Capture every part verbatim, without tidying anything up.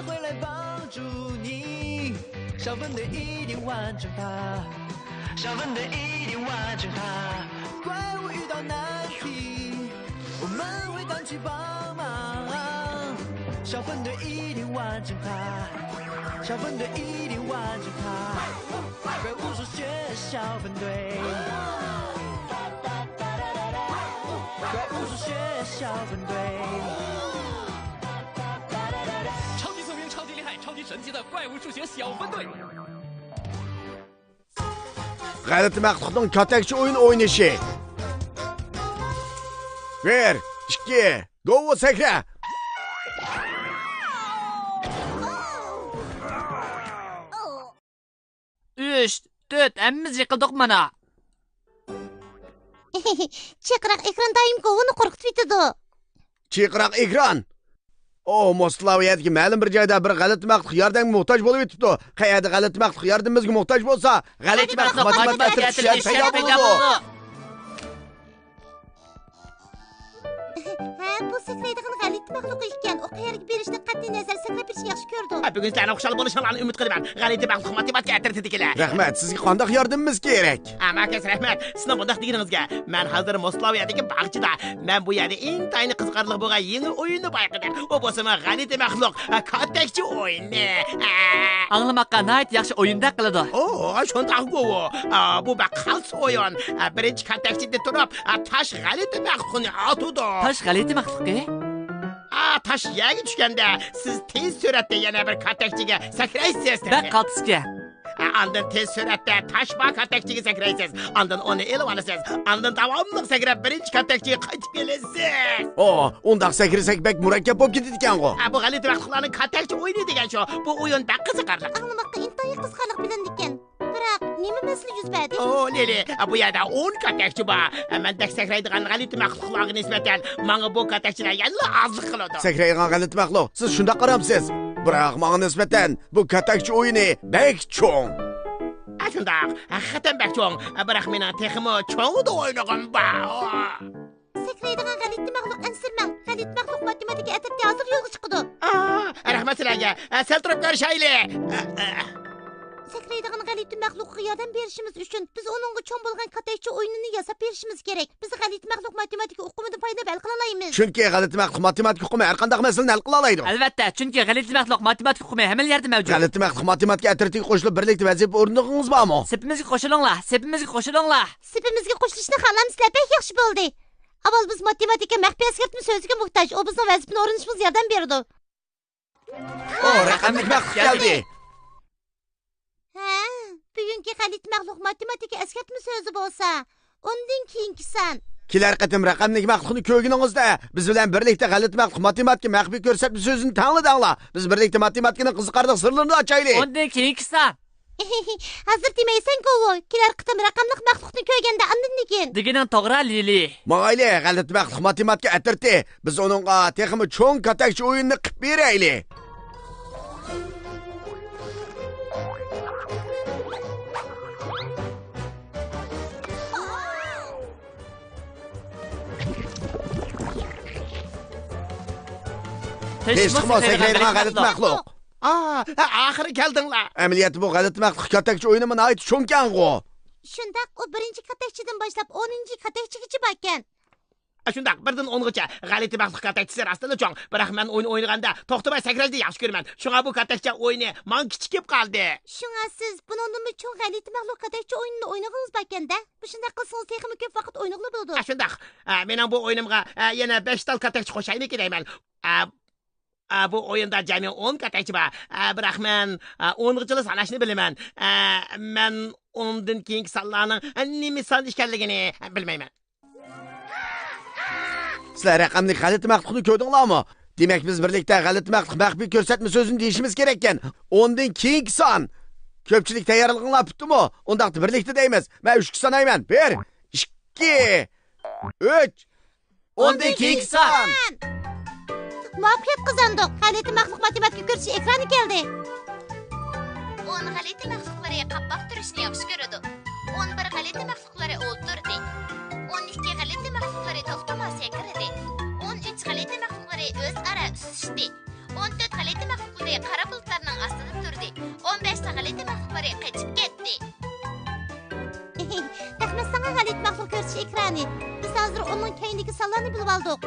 会来帮助你。小分队一定完成它，小分队一定完成它。怪物遇到难题，我们会赶去帮忙。小分队一定完成它，小分队一定完成它。怪物书学小分队，怪物书学小分队。 超级聪明，超级厉害，超级神奇的怪物数学小分队。 غەلىتە مەخلۇقنىڭ كاتەكچە ئويۇن ئوينىشى. بىر، ئىككى، گوۋۇ سەكرە! ئۈچ، تۆت، ھەممىمىز يىقىلدۇق مانا. چىرقىراق ئېكران دائىم گوۋۇنى قورقۇتۇۋېتىدۇ. چىرقىراق ئېكران. ئو، موسكۋا يەردىكى مەلۇم بىر جايدا بىر غەلىتە مەخلۇق ياردەمگە موھتاج بولۇۋېتىپتۇ. قەيەردە غەلىتە مەخلۇق ياردىمىمىزگە موھتاج بولسا، غەلىتە مەخلۇق ماتېماتىكا تۈشۈشەر پەيدا بولىدۇ. ھە، بۇ سەكرەيدىغان غەلىتە مەخلۇق ئىكەن. ئۇ قەيەرگە بېرىشىنى قەتئىي نەزەر، سەكرەپ بېرىشنى ياخشى كۆرىدۇ. ھە، بۈگۈن سىلەرنىڭ خۇشال بولۇشۇڭلارنى ئۈمىد قىلىمەن. غەلىتە مەخلۇق ماتېماتىكا ئەترىتىدىكىلەر. رەھمەت، سىزگە قانداق ياردىمىمىز كېرەك؟ ھە، ماكەس، رەھمەت سىزنىڭ بۇنداق دېگىنىڭىزگە. مەن ھازىر موسكۋا يەردىكى باغچىدا. مەن بۇ يەردە ئىنتايىن قىزىقارلىق بولغان يېڭى ئويۇننى بايقىدىم. ئۇ بولسىمۇ غەلىتە مەخلۇق، ھە، كاتەكچە ئويۇنى. ھە. ئاڭلىماققا ناھايىتى ياخشى ئويۇندەك قىلىدۇ. ئو، شۇنداققۇ. ئا، بۇ بەك خاس ئويۇن. ئا، بىرىنچى كاتەكچىدە تۇرۇپ، ئا، تاش غەلىتە مەخلۇقىنى ئاتىدۇ. تاش غەلىتە مەخلۇقى؟ ئا، تاش يەرگە چۈشكەندە، سىز تېز سۈرئەتتە يەنە بىر كاتەكچىگە سەكرەيسىز. بەك قالتىسكەن. ئا، ئاندىن تېز سۈرئەتتە تاش بار كاتەكچىگە سەكرەيسىز. ئاندىن ئۇنى ئېلىۋالىسىز. ئاندىن داۋاملىق سەكرەپ، بىرىنچى كاتەكچىگە قايتىپ كېلىسىز. ئو، ئۇنداق سەكرىسەك بەك مۇرەككەپ بولۇپ كېتىدىكەنغۇ. ئا، بۇ غەلىتە مەخلۇقلارنىڭ كاتەكچە ئويۇنى دېگەن شۇ. بۇ ئويۇن بەك قىزىقارلىق. ئاڭلىماققا ئىنتايىن قىزىقارلىق بىلىنىدىكەن. بىراق، نېمە مەسىلە يۈز بەردى؟ ئو، لىلى، بۇ يەردە ئون كاتەكچە بار. مەندەك سەكرەيدىغان غەلىتە مەخلۇقلارغا نىسبەتەن ماڭا بۇ كاتەكچىلەر يەنىلا ئازلىق قىلىدۇ. سەكرەيدىغان غەلىتە مەخلۇق، سىز شۇنداق قارامسىز؟ بىراق، ماڭا نىسبەتەن بۇ كاتەكچە ئويۇنى بەك چوڭ. ھە، شۇنداق. ھەقىقەتەن بەك چوڭ. بىراق، مېنىڭ تېخىمۇ چوڭىدا ئوينىغۇم بار. سەكرەيدىغان غەلىتە مەخلۇق، ئەنسىرىمەڭ. غەلىتە مەخلۇق ماتېماتىكا ئەترىتى ھازىر يولغا چىقىدۇ. ئا، رەھمەت سىلەرگە. ئە، سەل تۇرۇپ كۆرۈشەيلى. ئە، ئە. سەكرەيدىغان غەلىتە مەخلۇققا ياردەم بېرىشىمىز ئۈچۈن، بىز ئۇنىڭغا چوڭ بولغان كاتەكچە ئويۇنىنى ياساپ بېرىشىمىز كېرەك. بىز غەلىتە مەخلۇق ماتېماتىكا ئۇقۇمىدىن پايدىلىنىپ ھەل قىلالايمىز. چۈنكى غەلىتە مەخلۇق ماتېماتىكا ئۇقۇمى ھەر قانداق مەسىلىنى ھەل قىلالايدۇ. ئەلۋەتتە، چۈنكى غەلىتە مەخلۇق ماتېماتىكا ئۇقۇمى ھەممىلا يەردە مەۋجۇت. غەلىتە مەخلۇق ماتېماتىكا ئەترىتىگە قوشۇلۇپ، بىرلىكتە ۋەزىپە ئورۇندىغىنىڭىز بارمۇ؟ سېپىمىزگە قوشۇلۇڭلار، سېپىمىزگە قوشۇلۇڭلار. سېپىمىزگە قوشۇلۇشنى خالامسىلەر؟ بەك ياخشى بولدى. ئاۋۋال بىز ماتېماتىكا مەخپىي ئەسكەرتمە سۆزىگە موھتاج، ئۇ بىزنىڭ ۋەزىپىنى ئورۇندىشىمىزغا ياردەم بېرىدۇ. ئو، رەقەملىك مەخلۇق كەلدى. ھە، بۈگۈنكى غەلىتە مەخلۇق ماتېماتىكا ئەسكەرتمە سۆزى بولسا، ئوندىن كېيىنكى سان. كېلەر قېتىم رەقەملىك مەخلۇقنى كۆرگىنىڭىزدە، بىز بىلەن بىرلىكتە غەلىتە مەخلۇق ماتېماتىكا مەخپىي كۆرسەتمە سۆزىنى تەڭلىدىڭلار. بىز بىرلىكتە ماتېماتىكىنىڭ قىزىقارلىق سىرلىرىنى ئاچايلى. ئوندىن كېيىنكى سان. ھازىر دېمەيسەن، گوۋۇ. كېلەر قېتىم رەقەملىك مەخلۇقنى كۆرگەندە ئاندىن دېگىن. دېگىنىڭ توغرا، لىلى. ماڭايلى، غەلىتە مەخلۇق ماتېماتىكا ئەترىتى. بىز ئۇنىڭغا تېخىمۇ چوڭ كاتەكچە ئويۇنىنى قىپ بېرەيلى. ھېچقىمۇ سەكرەيدىغان غەلىتە مەخلۇق. ئا، ئاخىرى كەلدىڭلار. ئەمەلىيەتتە بۇ غەلىتە مەخلۇق كاتەكچە ئويۇنىمۇ ناھايىتى چوڭكەنغۇ. شۇنداق، ئۇ بىرىنچى كاتەكچىدىن باشلاپ ئونىنچى كاتەكچىگىچە باركەن. شۇنداق، بىردىن ئونغىچە غەلىتە مەخلۇق كاتەكچىسى راستتىنلا چوڭ. بىراق مەن ئويۇن ئوينىغاندا توختىماي سەكرەشنى ياخشى كۆرىمەن. شۇڭا بۇ كاتەكچە ئويۇنى ماڭا كىچىكىپ قالدى. شۇڭا سىز بۇنىڭدىنمۇ چوڭ غەلىتە مەخلۇق كاتەكچە ئويۇنىنى ئوينىغىڭىز باركەن-دە. مۇشۇنداق قىلسىڭىز تېخىمۇ كۆپ ۋاقىت ئوينىغىلى بولىدۇ. ئا، شۇنداق. ئا، مېنىڭ بۇ ئويۇنۇمغا، ئا، يەنە بەش تال كاتەكچە قوشايمىكىن دەيمەن. ئا، ئا، بۇ ئويۇندا جەمئىي ئون كاتەكچە بار. ئا، بىراق مەن، ئا، ئونغىچىلا ساناشنى بىلىمەن. ئا، مەن ئوندىن كېيىنكى سانلارنىڭ، ئا، نېمە سان ئىكەنلىكىنى بىلمەيمەن. سىلەر رەقەملىك غەلىتە مەخلۇقنى كۆردۈڭلارمۇ؟ دېمەك، بىز بىرلىكتە غەلىتە مەخلۇق مەخپىي كۆرسەتمە سۆزىنى دېيىشىمىز كېرەككەن. ئوندىن كېيىنكى سان. كۆپچىلىك تەييارلىقىڭلار پۈتتىمۇ؟ ئۇنداقتا بىرلىكتە دەيمىز. مەن ئۈچكە سانايمەن. بىر، ئىككى، ئۈچ. ئوندىن كېيىنكى سان. مۇۋەپپەقىيەت قازاندۇق. غەلىتە مەخلۇق ماتېماتىكا كۆرسىتىش ئېكرانى كەلدى. ئون غەلىتە مەخلۇقلىرى قاپاق تۈرۈشنى ياخشى كۆرىدۇ. ئون بىر غەلىتە مەخلۇقلىرى ئولتۇردى. ئون ئىككى غەلىتە مەخلۇقلىرى توختىماي سەكرىدى. ئون ئۈچ غەلىتە مەخلۇقلىرى ئۆزئارا سۈزۈشتى. ئون تۆت غەلىتە مەخلۇقلىرى قار ئۇنىڭ كەينىدىكى سانلارنى بىلىۋالدۇق.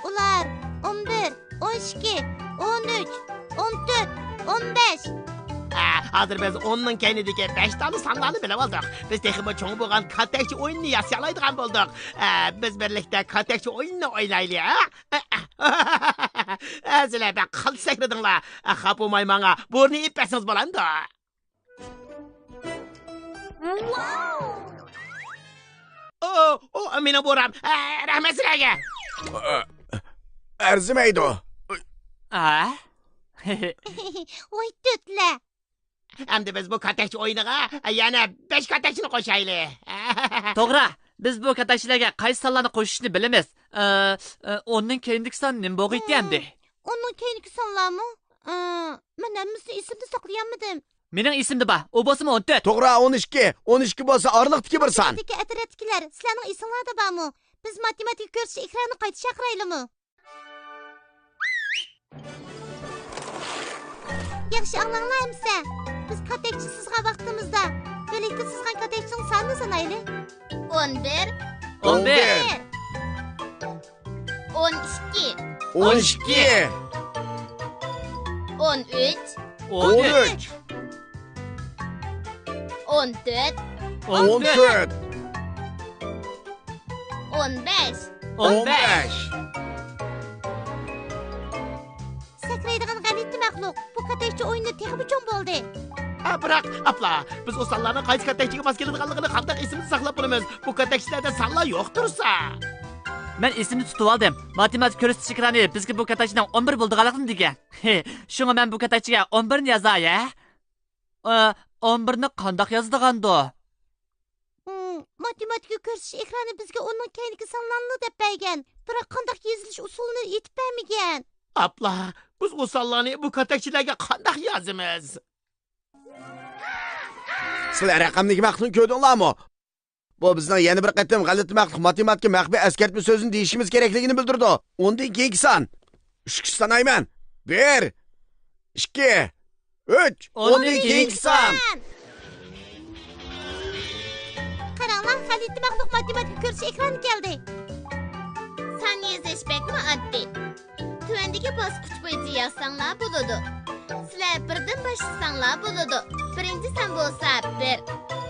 ئۇلار ئون بىر، ئون ئىككى، ئون ئۈچ، ئون تۆت، ئون بەش. ھە، ھازىر بىز ئوننىڭ كەينىدىكى بەش دانە سانلارنى بىلىۋالدۇق. بىز تېخىمۇ چوڭ بولغان كاتەكچە ئويۇنىنى ياسىيالايدىغان بولدۇق. ھە، بىز بىرلىكتە كاتەكچە ئويۇنىنى ئوينايلى، ھە؟ ھە، سىلەر بەك قالتىس سەكرىدىڭلار. خاپا بولماي ماڭا بۇرنى ئېلىپ بەرسىڭىز بولامدۇ؟ ئو، ئو، مېنىڭ بۇرام. ئە، رەھمەت سىلەرگە. ئەرزىمەيدۇ. ھە؟ ۋاي تۆتلە. ئەمدى بىز بۇ كاتەكچە ئويۇنىغا يەنە بەش كاتەكچىنى قوشايلى. توغرا، بىز بۇ كاتەكچىلەرگە قايسى سانلارنى قوشۇشنى بىلىمىز. ئە، ئە، ئوننىڭ كەينىدىكى سان نېمە بولغىيتتى ئەمدى؟ ئوننىڭ كەينىدىكى سانلارمۇ؟ ئە، مەن ھەممىسىنى ئېسىمدە ساقلىيالمىدىم. مېنىڭ ئېسىمدە بار، ئۇ بولسىمۇ ئون تۆت. توغرا، ئون ئىككى. ئون ئىككى بولسا ئارىلىقتىكى بىر سان. ئەترەتتىكى، ئەترەتتىكىلەر، سىلەرنىڭ ئېسىڭلاردا بارمۇ؟ بىز ماتېماتىكا كۆرسىتىش ئېكرانىنى قايتا چاقىرايلىمۇ؟ ياخشى ئاڭلاڭلار ئەمىسە. بىز كاتەكچە سىزغان ۋاقتىمىزدا بىرلىكتە سىزغان كاتەكچىنىڭ سانىنى سانايلى. ئون بىر. ئون بىر. ئون ئىككى. ئون ئىككى. ئون ئۈچ. ئون ئۈچ. ئون تۆت. ئون تۆت. ئون بەش. ئون بەش. سەكرەيدىغان غەلىتە مەخلۇق، بۇ كاتەكچە ئويۇنى تېخىمۇ چوڭ بولدى. ئە، بىراق، ئاپلا، بىز ئۇ سانلارنىڭ قايسى كاتەكچىگە ماس كېلىدىغانلىقىنى قانداق ئېسىمىزدە ساقلاپ بولىمىز؟ بۇ كاتەكچىلەردە سانلار يوق تۇرسا. مەن ئېسىمدە تۇتۇۋالدىم. ماتېماتىكا كۆرسىتىش ئېكرانى بىزگە بۇ كاتەكچىنىڭ ئون بىر بولىدىغانلىقىنى دېگەن. شۇڭا مەن بۇ كاتەكچىگە ئون بىرنى يازاي، ھە؟ ئە، ئون بىرنى قانداق يازىدىغاندۇ؟ ئۇم، ماتېماتىكا كۆرسىتىش ئېكرانى بىزگە ئوننىڭ كەينىدىكى سانلارنىلا دەپ بەرگەن، بىراق قانداق يېزىلىش ئۇسۇلىنى ئېيتىپ بەرمىگەن. ئاپلا، بىز ئۇ سانلارنى بۇ كاتەكچىلەرگە قانداق يازىمىز؟ سىلەر رەقەمدىكى مەخلۇقنى كۆردۈڭلارمۇ؟ بۇ بىزنىڭ يەنە بىر قېتىم غەلىتە مەخلۇق ماتېماتىكا مەخپىي ئەسكەرتمە سۆزىنى دېيىشىمىز كېرەكلىكىنى بىلدۈرىدۇ. ئوندىن كېيىنكى سان. ئۈچكىچە سانايمەن. بىر، ئىككى، ئۈچ. ئوندىن كېيىنكى سان. قاراڭلار، غەلىتە مەخلۇق ماتېماتىكا كۆرسىتىش ئېكرانى كەلدى. سان يېزىش بەكمۇ ئاددىي. تۆۋەندىكى باسقۇچ بويىچە يازساڭلار بولىدۇ. سىلەر بىردىن باشلىساڭلار بولىدۇ. بىرىنچى سان بولسا بىر.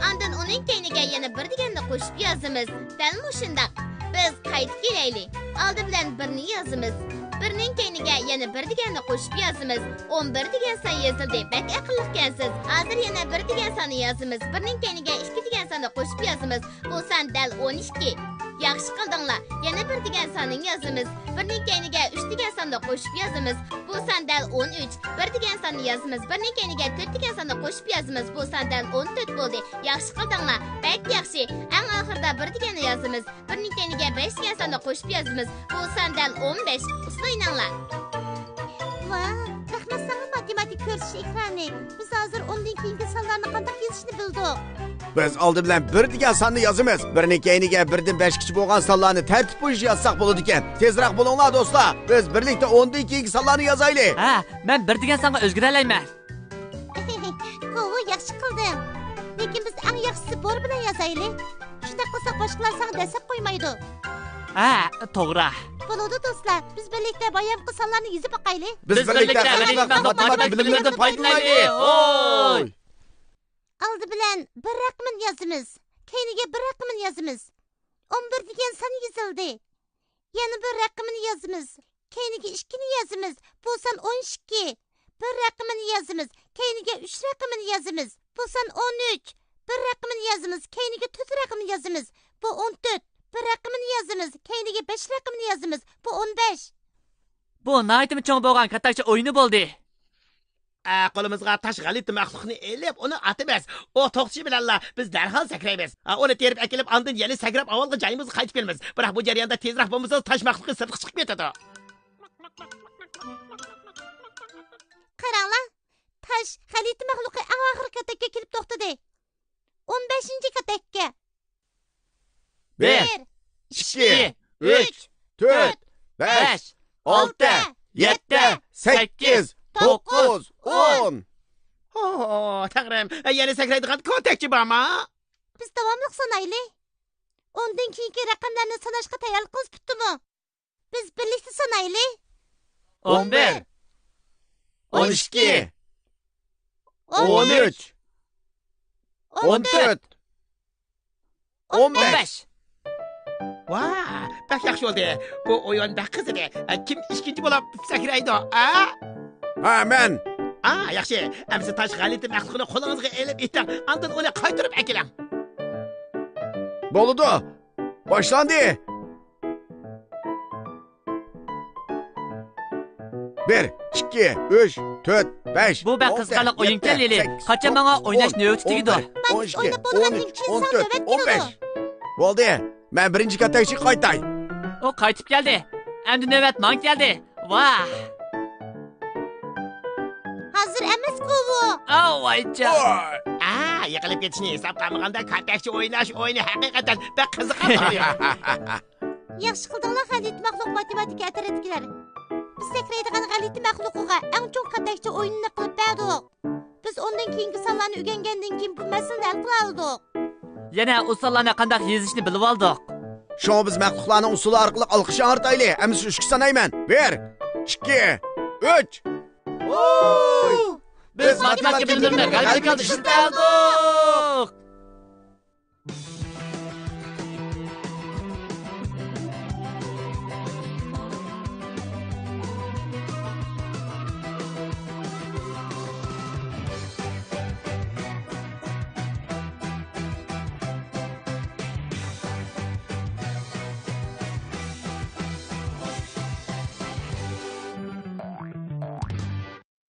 ئاندىن ئۇنىڭ كەينىگە يەنە بىر دېگەننى قوشۇپ يازىمىز. دەل مۇشۇنداق. بىز قايتا كېلەيلى. ئالدى بىلەن بىرنى يازىمىز. بىرنىڭ كەينىگە يەنە بىر دېگەننى قوشۇپ يازىمىز. ئون بىر دېگەن سان يېزىلدى. بەك ئەقىللىقكەنسىز. ھازىر يەنە بىر دېگەن ساننى يازىمىز. بىرنىڭ كەينىگە ئىككى دېگەن ساننى قوشۇپ يازىمىز. بۇ سان دەل ئون ئىككى. ياخشى قىلدىڭلار. يەنە بىر دېگەن ساننى يازىمىز. بىرنىڭ كەينىگە ئۈچ دېگەن ساننى قوشۇپ يازىمىز. بۇ سان دەل ئون ئۈچ. بىر دېگەن ساننى يازىمىز. بىرنىڭ كەينىگە تۆت دېگەن ساننى قوشۇپ يازىمىز. بۇ سان دەل ئون تۆت بولدى. ياخشى قىلدىڭلار. بەك ياخشى. ئەڭ ئاخىرىدا بىر دېگەننى يازىمىز. بىرنىڭ كەينىگە بەش دېگەن ساننى قوشۇپ يازىمىز. بۇ سان دەل ئون بەش. ئۇسسۇل ئويناڭلار. ۋاھ، رەھمەت ساڭا ماتېماتىكا كۆرسىتىش ئېكرانى. بىز ھازىر ئوندىن كېيىنكى سانلارنى قانداق يېزىشنى بىلدۇق. بىز ئالدى بىلەن بىر دېگەن ساننى يازىمىز. بىرنىڭ كەينىگە بىردىن بەشكىچە بولغان سانلارنى تەرتىپ بويىچە يازساق بولىدىكەن. تېزراق بولۇڭلار، دوستلار. بىز بىرلىكتە ئوندىن كېيىنكى سانلارنى يازايلى. ھە، مەن بىر دېگەن سانغا ئۆزگىرەلەيمەن. توۋا، ياخشى قىلدىڭ. لېكىن بىز ئەڭ ياخشىسى بور بىلەن يازايلى. شۇنداق قىلساق باشقىلار ساڭا دەسسەپ قويمايدۇ. ھە، توغرا. بولىدۇ دوستلار، بىز بىرلىكتە بايامقى سانلارنى يېزىپ باقايلى. بىز بىرلىكتە غەلىتە مەخلۇق ماتېماتىكا بىلىملىرىدىن پايدىلىنايلى. ھوي! ئالدى بىلەن بىر رەقىمىنى يازىمىز. كەينىگە بىر رەقىمىنى يېزىمىز. ئون بىر دېگەن سان يېزىلدى. يەنە بىر رەقىمىنى يازىمىز. كەينىگە ئىككىنى يازىمىز. بۇ سان ئون ئىككى. بىر رەقىمىنى يازىمىز. كەينىگە ئۈچ رەقىمىنى يازىمىز. بۇ سان ئون ئۈچ. بىر رەقىمىنى يازىمىز. كەينىگە تۆت رەقىمىنى يازىمىز. بۇ ئون تۆت. بىر رەقىمىنى يازىمىز. كەينىگە بەش رەقىمىنى يازىمىز. بۇ ئون بەش. بۇ ناھايىتىمۇ چوڭ بولغان كاتتاكچە ئويۇنى بولدى. ئە، قولىمىزغا تاش غەلىتە مەخلۇقنى ئېلىپ، ئۇنى ئاتىمىز. ئۇ توختىشى بىلەنلا بىز دەرھال سەكرەيمىز. ئە، ئۇنى تېرىپ ئەكېلىپ، ئاندىن يەنە سەكرەپ ئاۋۋالقى جايىمىزغا قايتىپ كېلىمىز. بىراق بۇ جەرياندا تېزراق بولمىسىڭىز، تاش مەخلۇقى سىرتقا چىقىپ كېتىدۇ. قاراڭلار، تاش غەلىتە مەخلۇقى ئەڭ ئاخىرقى كاتەككە كېلىپ توختىدى. ئون بەشىنچى كاتەككە. بىر، بىر، ئىككى، ئىككى، ئۈچ، ئۈچ، تۆت، تۆت، بەش، بەش، ئالتە، ئالتە، يەتتە، يەتتە، سەككىز، سەككىز، توققۇز، توققۇز، ئون. ئون. ئوھ، تەڭرىم، يەنە سەكرەيدىغان كاتەكچى بارمۇ؟ بىز داۋاملىق سانايلى. ئوندىن كېيىنكى رەقەملەرنى ساناشقا تەييارلىق قىلىمىز، پۈتتىمۇ؟ بىز بىرلىكتە سانايلى. ئون بىر، ئون ئىككى، ئون ئۈچ، ئون تۆت، ئون بەش. ۋا، بەك ياخشى بولدى. بۇ ئويۇن بەك قىزىدى. كىم ئىككىنچى بولۇپ سەكرەيدۇ، ئا؟ ھە، مەن. ئا، ياخشى. ئەمسە تاش غەلىتە مەخلۇقنى قولىڭىزغا ئېلىپ ئېتىڭ، ئاندىن ئۇنى قايتۇرۇپ ئەكېلىڭ. بولىدۇ. باشلاندى. بىر، ئىككى، ئۈچ، تۆت، بەش، بۇ بەك ئالتە، قىزىقارلىق ئويۇنكەن، يەتتە، لىلى. سەككىز، قاچان ماڭا ئويناش نۆۋىتى تۈگىدۇ؟ مانا ئون، ئون بىر، ئون ئىككى، ئون ئۈچ، ئون تۆت، ئون بەش. بولدى، مەن بىرىنچى كاتەكچىگە قايتاي. ئۇ قايتىپ كەلدى. ئەمدى نۆۋەت ماڭا كەلدى. ۋاھ! ھازىر ئەمەسكۇ بۇ. ئاۋايجان. ئا، يىقىلىپ كېتىشنى ھېسابقا ئالمىغاندا، كاتەكچى ئويناش ئويۇنى ھەقىقەتەن بەك قىزىقارلىق. ياخشى قىلدىڭلار، غەلىتە مەخلۇق ماتېماتىكا ئەترىتىدىكىلەر. بىز سەكرەيدىغان غەلىتە مەخلۇقىغا ئەڭ چوڭ كاتەكچى ئويۇنىنى قىلىپ بەردۇق. بىز ئوندىن كېيىنكى سانلارنى ئۆگەنگەندىن كېيىن بۇ مەسىلىنى ھەل قىلالىدۇق. يەنە ئۇ سانلارنى قانداق يېزىشنى بىلىۋالدۇق. شۇڭا بىز مەخلۇقلارنىڭ ئۇسسۇلى ئارقىلىق ئالقىش ئاڭرىتايلى. ئەمىسە ئۈچكە سانايمەن. بىر، ئىككى، ئۈچ. بىز ماتېماتىكا بىلىملىرىنى غەلىبىلىك ھالدا ئىشلىتەلدۇق.